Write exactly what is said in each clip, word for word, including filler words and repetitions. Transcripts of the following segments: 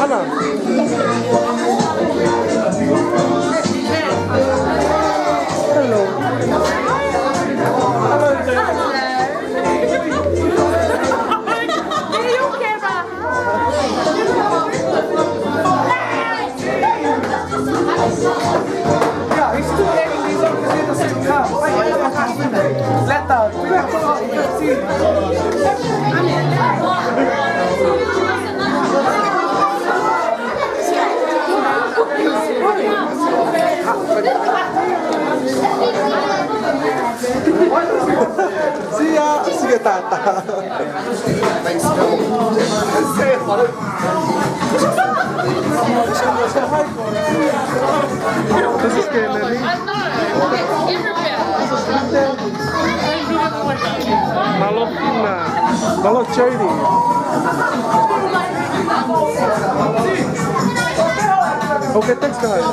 Ana. Hello. Hello, Jane. Yeah, he's still adding these on because they're the same car. Let the See ya, see you, Tata. This is Kennedy. Mālō Pina. Mālō Jody. Okay, thanks, guys.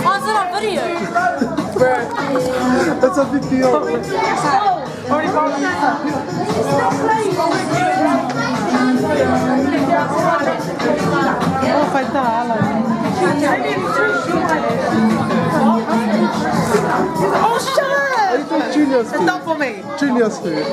Oh, is it on video? That's a big deal. Oh, shut up! Are you doing Junior's food? It's not for me. Junior's food.